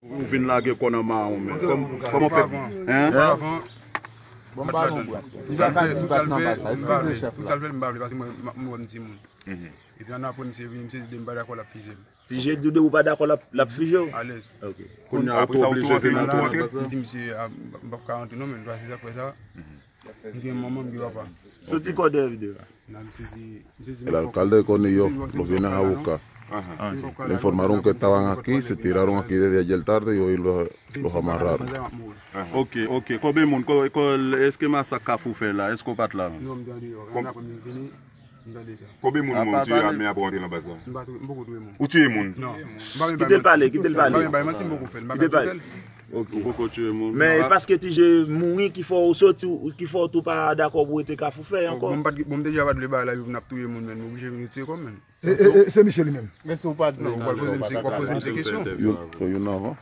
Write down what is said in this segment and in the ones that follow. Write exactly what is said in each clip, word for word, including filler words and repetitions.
Ou vin lage kò nan mawon, men. Kòm, kòman fè? Hein? Bon, m pa gon bwat. Li pa ka di m bat nan baz la. Eskize, chèf la. Sa l fè m pa vle, paske mwen, m wè m timoun. Epi annapre, misye vini, misye di de m pa dakò, l ap fize m. Ti Jedi ou pa dakò, l ap, l ap fize w? Alèz. Ok. Kounye a, ou tou oblije vin antre nan baz la? M di misye, a, m p ap ka antre non, men, paske sa k fè sa. M gen manman, m gen papa. Soti kò dèyè videyo a. El alcalde de Conejo lo viene a buscar. Le informaron que estaban aquí, se tiraron aquí desde ayer tarde y hoy lo- los amarraron. Ok, ok. Konbyen moun, ko- ko- èske masak Kafou fè la? Èske w pa t la menm? Non, m tande yo. Annapre m vini, m tande sa. Konbyen moun ou tiye ame apre w antre nan baz la? M pa tou- m poko touye moun. Ou tiye moun? Non. Kite l pale, kite l pale. M pa bay manti, m poko fè l. M pa ka tou fè l. Ok. Ou poko tiye moun? Men e paske Ti Je mouri ki fè w soti, ki fè w tou pa dakò pou rete Kafou fè ankò? Bon, m pa t- bon, m te deja pa t vle bay la, yo vin ap touye moun, men nou oblije vin retire kò m, men. E, e, e, se misye li menm. Men si w pa t vle, non, w pral poze m se- w ap poze m se kesyon. Yo, yo nan avan.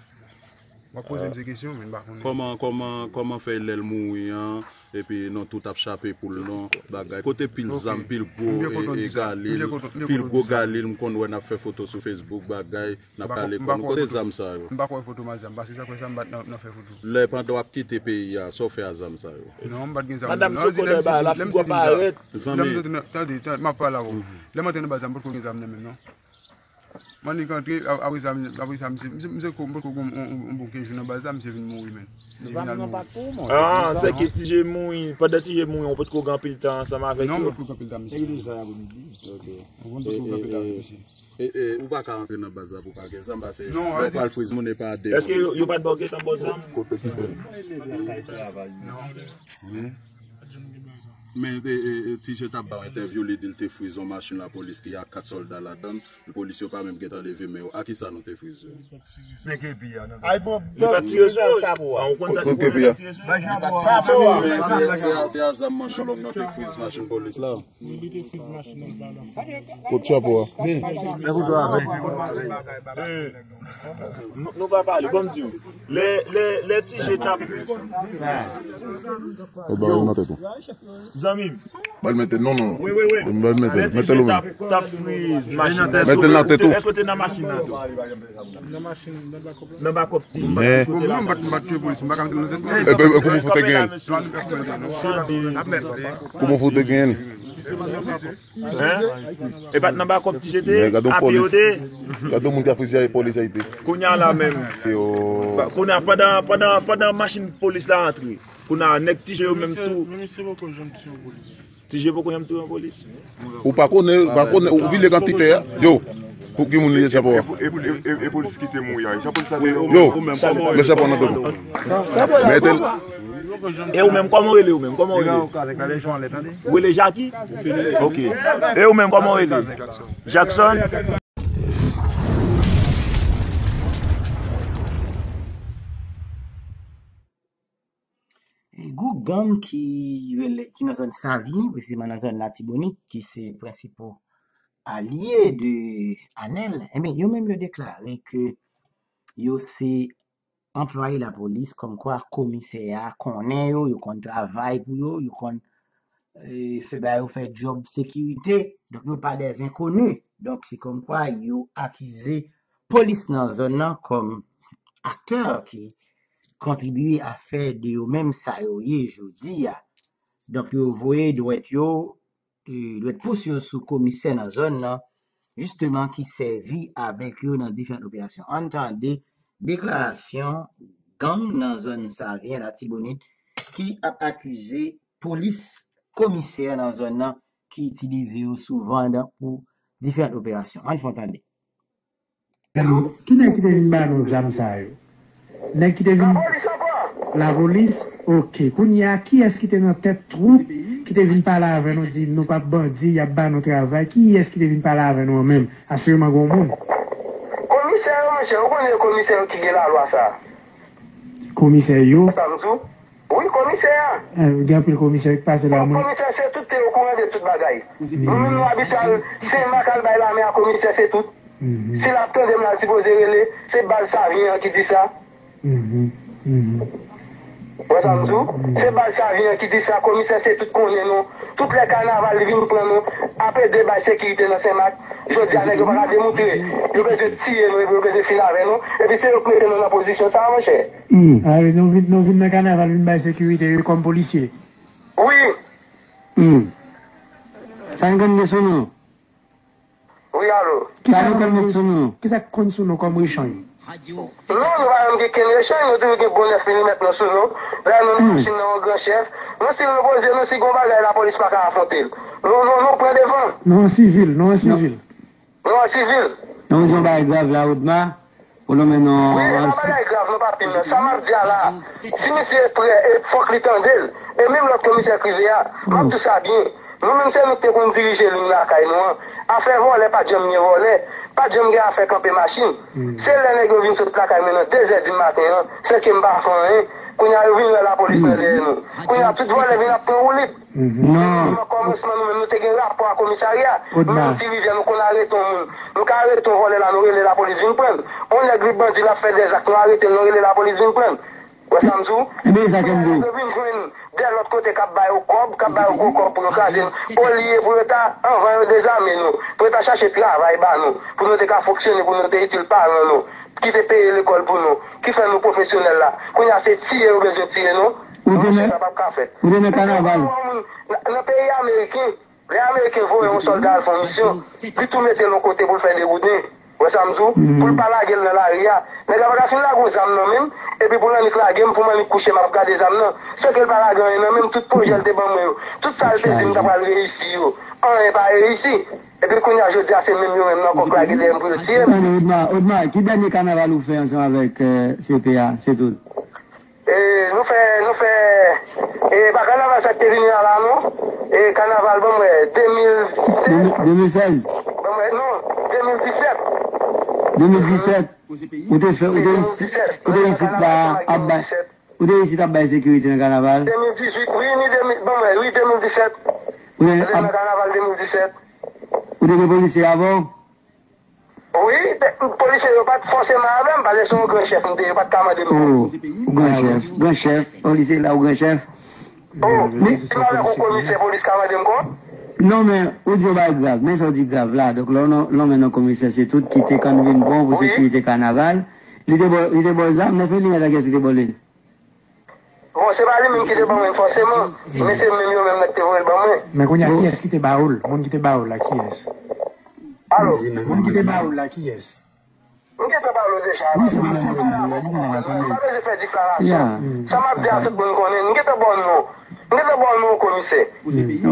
W ap poze m se kesyon, men m pa konnen. Kòman, kòman, kòman fè lè l mouri an, epi nou tout ap chape pou l non, bagay. Kote pil zam, pil gwo, e, e galil, pil gwo galil, m konn wè n ap fè foto sou Facebook, bagay, n ap kale kò nou. Kote zam sa yo? M pa kwè foto m a zam, paske sa kwè sa m pa t nan, nan fè foto. Lè pandan w ap kite peyi a, sa w fè a zam sa yo? Non, m pa t gen zam. Madanm Soko dèyè ba la, figi w parèt. Zanmi. Tande, tande, m ap pale avè w. Lè m antre nan baz la, m potko gen zam nan men m, non. M annik antre, a- apre sa, m- apre sa, m se- m se- m se ko- m potko gon- on- on- on bon kenz jou nan baz la, misye vin mouri, men. Misye vin al mouri. Ah, sèke Ti Je mouri. Pandan Ti Je mouri, ou potko gen anpil tan ansanm avèk yo? Non, m potko gen anpil tan, misye. Ok. Ou konn potko gen anpil tan avèk misye. E, e, ou pa ka antre nan baz la pou pa gen zam, paske lè w pral friz moun e pa de. Èske yo, yo pa t ba w kesyon bò zam? Kote ki bèl? Men, e, e, e, Ti Je t ap ba w entèvyou, li di l te friz yon machin lapolis ki a kat sòlda ladan l, polis yo pa menm gentan leve men yo. A kisa nou te friz yo? Ay, bon, li pa t tire sou ou? Ah, ou konn sa ki fè li pa t tire sou ou? Chapo a. Se, se, se a zam manch long nou te friz machin polis la. Kot chapo a? Nou, nou pa pale, ban m di w. Lè, lè, lè Ti Je t ap. Zanmi m. Ba l mete, non, non. Wi, wi, wi. Ba l mete, mete l ou menm. T ap, t ap friz machin nan. Mete l nan tèt ou. Èske w te nan machin nan tou? Nan machin, nan bakòp. Nan bakòp Ti Je. Bon, mwen, m pa t, m pa t tchwe polis, m pa ka mete l nan tèt mwen. E, e, e, kòman w fè w te genyen l? Kòman w fè w te genyen l? Hein? E pa t nan bakòp Ti Je te ye? Gade yon polis. Gade yon moun ki ap frize polis Ayiti. Kounye a la menm. Se yo. Kounye a pandan, pandan, pandan machin polis la antre. Kounye a nèg Ti Je yo menm tou. Men misye poko janm tiye yon polis. Ti Je poko janm tiye yon polis. Ou pa konnen, ou pa konnen, ou vide kantite a. Yo, pou ki moun li ye chapo a? E, e, e, e polis ki te mouri a, jan polis la te yo. Yo, men chapo nan do. Mete l. E ou menm, kòman w rele ou menm? Kòman w rele? Ou rele Jackie? Ok. E ou menm, kòman w rele? Jackson? E gwoup gang ki rele, ki nan zòn Savyen, presizeman nan zòn Latibonit, ki se prensipal alye de Anèl, ebyen, yo menm yo deklare ke yo se anplwaye lapolis, kòmkwa komisè a konnen yo, yo konn travay pou yo, yo konn, e, fè bagay yo, fè djòb sekirite. Donk, yo pa des inconnus. Donk, se kòmkwa yo akize polis nan zòn nan kòm aktè ki kontribye a fè de yo menm sa yo ye jodi a. Donk, yo voye dwèt yo, e, dwèt pous yo sou komisè nan zòn nan, jisteman ki sèvi avèk yo nan diferan operasyon. Ann tande deklarasyon gang nan zòn Savyen Latibonit ki ap akize polis, komisè nan zòn nan ki itilize yo souvan nan, pou diferan operasyon. Ann fè w tande. Ki nèg ki te vin ba nou zam sa yo? Nèg ki te vin. Lapolis ankò? Lapolis? Ok. Kounye a, kiyès ki te nan tèt twoup ki te vin pale avè nou, di nou p ap bandi, y ap ba nou travay? Kiyès ki te vin pale avè nou an menm? Asireman gen yon moun. Komisè yo, monchè, ou konnen komisè yo ki gen lalwa sa. Komisè yo? Sa m di w. Wi, komisè a. Eh, gen anpil komisè ki pase la, moun. Komisè se tout, te okouran de tout bagay. Nou menm nou abitye al Senmak al bay lamen a komisè se tout. Si l ap tande m la, l sipoze rele, se baz Savyen an ki di sa. Mhm, mhm. Wè sa m di w? Se baz Savyen an ki di sa, komisè se tout konnen nou. Tout lè kanaval li vin pran nou, apre de baz sekirite nan Senmak, jodi a nèg yo pa ka demontre. Yo bezwen tiye nou, epi yo bezwen fin avè nou, epi se yo k mete nou nan pozisyon sa a, monchè. Hmm. Ah wi, nou vin, nou vin nan kanaval, vin bay sekirite, wi, kòm polisye. Wi. Hmm. Sa n konn gen sou nou? Wi, alo. Kisa nou konn sou nou? Kisa k konn sou nou kòm rechanj? Non, nou pa menm gen kenn rechanj, nou toujou gen bon nèf milimèt nou sou nou. Lè nou nan machin nan, yon gran chèf. Nou, si nou poze nou, si gon bagay, lapolis pa ka afwonte l. Nou, nou, nou pran devan. Nou an sivil, nou an sivil. Nou an sivil. Nou di yon bagay grav la, Odma. Pou nou mennen yon... Wi, e pa bagay grav non, papi m nan. Sa m ap di a la, si misye prè, e fòk li tande l. E menm lòt komisè prive a, m ap di w sa byen. Nou menm se nou ki te konn dirije liy lakay nou an. Afè vòlè pa t janm gen vòlè. Pa t janm gen afè kanpe machin. Se lè nèg yo vin sot lakay mwen nan de zè di maten an, san ke m pa fè anyen. Kounye a yo vin wè lapolis nan dèyè nou. Kounye a tout vòlè vin ap pran woulit. Nan kòmansman nou menm nou te gen rapò a komisarya. Nou menm Ti Rivyè nou konn arete yon moun. Nou ka arete yon vòlè la, nou rele lapolis vin pran l. Yon nèg li bandi l ap fè dèzak, nou arete l, nou rele lapolis vin pran l. Wè sa m di w? Ebyen e sa ke m di w. Yo vin jwenn de lòt kote k ap ba yo kòb, k ap ba yo gwo kòb pou yo kraze n. Olye pou yo ta, anvan yo dezame nou, pou yo ta chache travay ba nou, pou nou te ka fonksyone, pou nou te itil paran nou, ki te peye lekòl pou nou, ki fè nou pwofesyonèl la. Kounye a se tiye yo bezwen tiye nou. Monchè, sa p ap ka fèt. Ou te nan kanaval. Nan peyi ameriken, lè ameriken voye yon sòlda al fè yon misyon, li tou mete l yon kote pou l fè dewouden. Wè sa m di w? Pou l pa lage l nan lari a. Nèg la pa ka fin lage yon zam nan men m, epi pou l annik lage m, pou m annik kouche m ap gade zam nan. Sèke l pa lage anyen nan men m, tout pwojè l te ban mwen yo, tout sa l te di m ta pral reyisi yo, anyen pa reyisi. Epi kounye a jodi a se menm yo menm nan kòk lage dèyè m pou yo tiye m. Tande, Odma, Odma, ki dènye kanaval ou fè ansanm avèk, euh, C P A, se tout? E, nou fè, nou fè, e, pa kanaval sa k te vini a la non. E, kanaval, ban m wè, de mil sèz. De mil sèz? Ban m wè, non, de mil disèt. De mil disèt? Ou te fè, ou te isit, ou te isit la ap bay, ou te isit ap bay sekirite nan kanaval? De mil dizuit, wi, ni de mil, ban m wè, wi, de mil disèt. Ou te nan kanaval de mil disèt. Ou te gen polisye avè w? Wi, polisye yo pa t fòseman avè m, paske se yon gran chèf m te ye, yo pa t ka mande m. Oh, gran chèf, gran chèf, polisye la ou gran chèf. Oh, men si m avèk yon komisè, polis ka mande m kont? Non, men ou di yon bagay grav, men sa w di grav la. Donk, lè w nan, lè w nan komisè, se tout ki te konn vin pran w pou sekirite kanaval. Li te ba w, li te ba w zam, nan fin li menm, kiyès ki te ba w li? Bon, se pa li menm ki te ban mwen fòseman, men se menm yo menm nan ki te voye l ban mwen. Men kounye a, kiyès ki te ba ou l? Moun ki te ba ou l la, kiyès? Alo? Moun ki te ba ou l la, kiyès? M gentan pale w deja. Wi, se pa se pa la, m pa bezwen fè deklarasyon. Sa m ap di a, tout moun konnen. M gentan ba w non. M gentan ba w non komisè.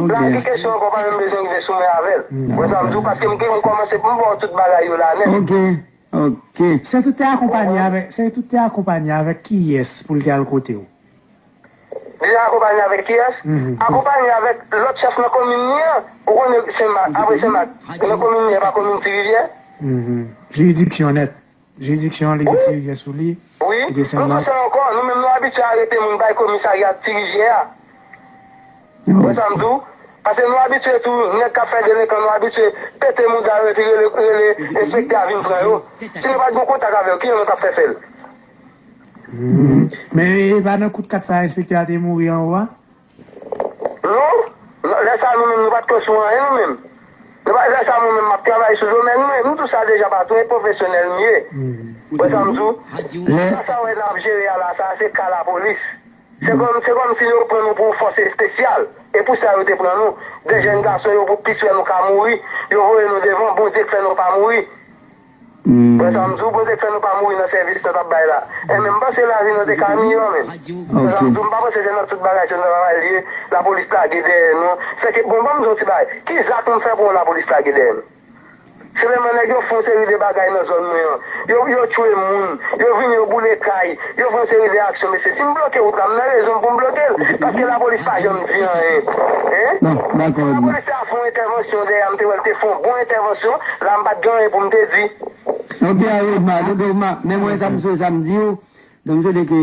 Lage kesyon ankò, pa menm bezwen rive sou mwen avè l. Wè sa m di w, paske m gen, m kòmanse pou m ba w tout bagay yo la nèt. Ok. Se tout te akonpanye avèk, se tout te akonpanye avèk kiyès pou l te al kote w? Li te akonpanye avèk kiyès? Akonpanye avèk lòt chèf nan komin li an. Ou konnen Senmak, apre Senmak, nan komin li an, e pa komin Ti Rivyè? Jiridiksyon nèt. Jiridiksyon an, li gen Ti Rivyè sou li. Wi. Li gen Senmak. Ankò, nou menm nou abitye arete moun bay komisarya Ti Rivyè a. Wè sa m di w? Paske nou abitye tou, nèg k ap fè delenkan, nou abitye pete mouda yo epi rele, rele enspektè a vin pran yo. Si nou pa t gen kontak avè yo, kijan nou t ap fè fè l? Men e pa nan kout kat sa a enspektè a te mouri anwo a? Non. Lè sa a nou menm nou pa t ko sou anyen nou menm. Lè sa a mwen menm m ap travay sou domèn mwen. Nou tou sa deja patwon e pwofesyonèl m ye. Wè sa m di w? Sa sa w wè n ap jere a la, sa a se ka lapolis. Se kòm, se kòmsi yo pran nou pou fòs espesyal. E pou sa yo te pran nou. De jèn gason yo pou plis wè nou ka mouri. Yo voye nou devan, Bondye k fè nou pa mouri. Wè sa m di w, Bondye k fè nou pa mouri nan sèvis nou t ap bay la. E men m panse lavi nou te ka miyò menm. Wè sa m di w, m pa panse se nan tout bagay se nan travay li ye, lapolis lage dèyè nou. Sèke, bon, ban m di w ti bagay. Ki zak m fè pou yon lapolis lage dèyè m? Sèlman nèg yo fè yon seri de bagay nan zòn mwen an. Yo, yo tchwe moun, yo vini, yo boule kay, yo fè yon seri de aksyon, mesye. Si m bloke wout la, m nan rezon m pou m bloke l. Paske lapolis pa janm di anyen. Hein? Lapolis te a fè yon entèvansyon dèyè a, m te wè l te fè yon bon entèvansyon. La, m pa t gen anyen pou m te di. Ok, Harold, ma, donk, ma, men mwen, sa m sou, sa m di w. Donk, m swete ke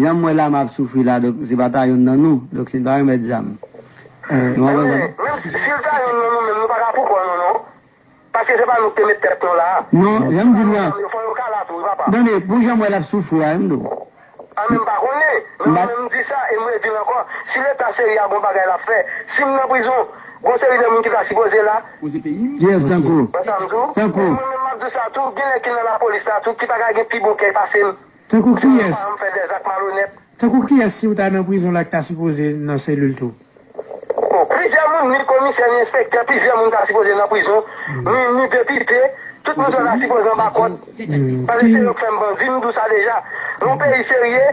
jan m wè la, m ap soufri la, donk, se pa ta youn nan nou. Donk, si n pa remèt zam. Menm si l ta youn nan nou menm, nou pa ka pou kò nou, non. Paske se pa nou ki te met tèt nou la. Non, jan m di w la. Tande, pou jan m wè l ap soufri a, m di w. A, men m pa konnen. Mwen menm m di sa e m redi l ankò. Si Leta serye a gon bagay l ap fè. Si m nan prizon, gon seri de moun ki ta sipoze la. Yes, tankou. Wè sa m di w? Tankou. E mwen menm m ap di w sa tou, gen nèg ki nan lapolis la tou ki pa ka gen pi bon kè pase m. Tankou kiyès? Parèy m fè dèzak malonèt. Tankou kiyès si w ta nan prizon la ki ta sipoze nan selil tou? Bon, plizyè moun, ni komisè, ni enspektè, plizyè moun ta sipoze nan prizon, ni, ni depite, tout moun sa ta sipoze anba kòd. Paske se yo k fè m bandi, m di w sa deja. Nan yon peyi serye,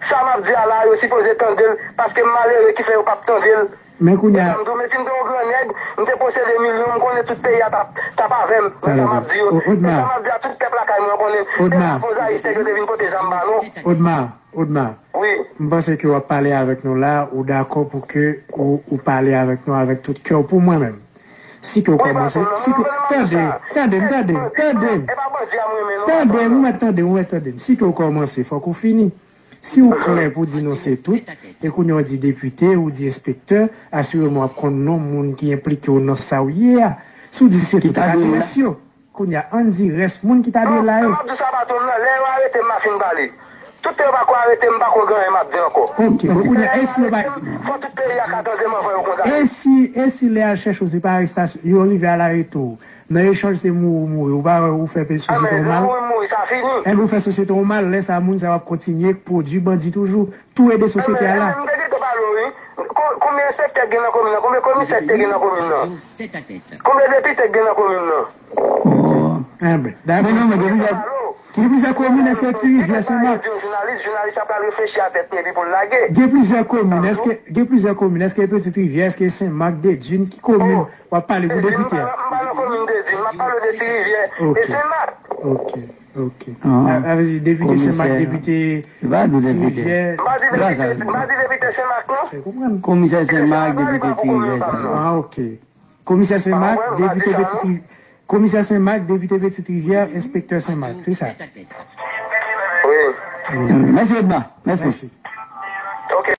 sa m ap di a la, yo sipoze tande l, paske m malere ki fè yo p ap tande l. Men kounye a. Sa m di w, men si m te yon gran nèg, m te posede milyon, m konnen tout peyi a t ap, t ap avè m. Men sa m ap di yo, e sa m ap di a tout pèp lakay mwen konnen. E pa fo zayisyen yo te vin pote zam ba nou. Odma, Odma, wi. M panse ke w ap pale avèk nou la, ou dakò pou ke ou, ou pale avèk nou avèk tout kè w pou mwen menm. Si ke w kòmanse, si ke, tande, tande m, tande m, tande m. Tande m, ou mèt tande m, ou mèt tande m. Si ke w kòmanse, fòk ou fini. Si w klè pou di nou se tout, e kounye a w di depite, ou di enspektè, asireman w ap konn non moun ki enplike w nan sa w ye a. Si w di se tout, e pa ti rès yo. Kounye a, ann di rès moun ki ta dwe la yo. Sa m ap di sa patwon m nan, lè yo arete m, m a fin pale. Tout tan yo pako arete m, m pako gen anyen m ap di ankò. Ok, bon, kounye a, e si yo pa. Fò tout peyi a ka tande m anvan yo konn sa. E si, e si lè y al chèche w, se pa arestasyon, yo rive al arete w. Nan echanj, se mouri w mouri. Ou pa wè ou fè pe-, sosyete w mal? Mouri m mouri, sa fini. Enben, ou fè sosyete w mal, lè sa a, moun sa yo ap kontinye pwodui bandi toujou. Tou ede sosyete a la. M te gentan pale w, wi. Ko-, konbyen enspektè k gen nan komin nan? Konbyen komisè k te gen nan komin nan? Konbyen depite k gen nan komin nan? Oh. Enben, dakò. Men non, men gen plizyè, gen plizyè komin, èske Ti Rivyè, Senmak? Jounalis, jounalis ap pral reflechi a tèt li epi pou l lage. Gen plizyè komin, èske, gen plizyè komin, èske Petite Rivière, èske Senmak, Dedune, ki komin w ap pale pou depite a? M pa nan komin Dedune, m ap pale de Ti Rivyè e Senmak. Ok, ok. A, a, vle di depite Senmak, depite Ti Rivyè. M pa di depite, m pa di depite Senmak, non. Fè konprann. Komisè Senmak, depite Ti Rivyè, sa. A, ok. Komisè Senmak, depite Petite Rivière. Komisè Senmak, depite Petite Rivière, enspektè Senmak, se sa. Wi. Mèsi, Odma. Mèsi. Mèsi. Ok.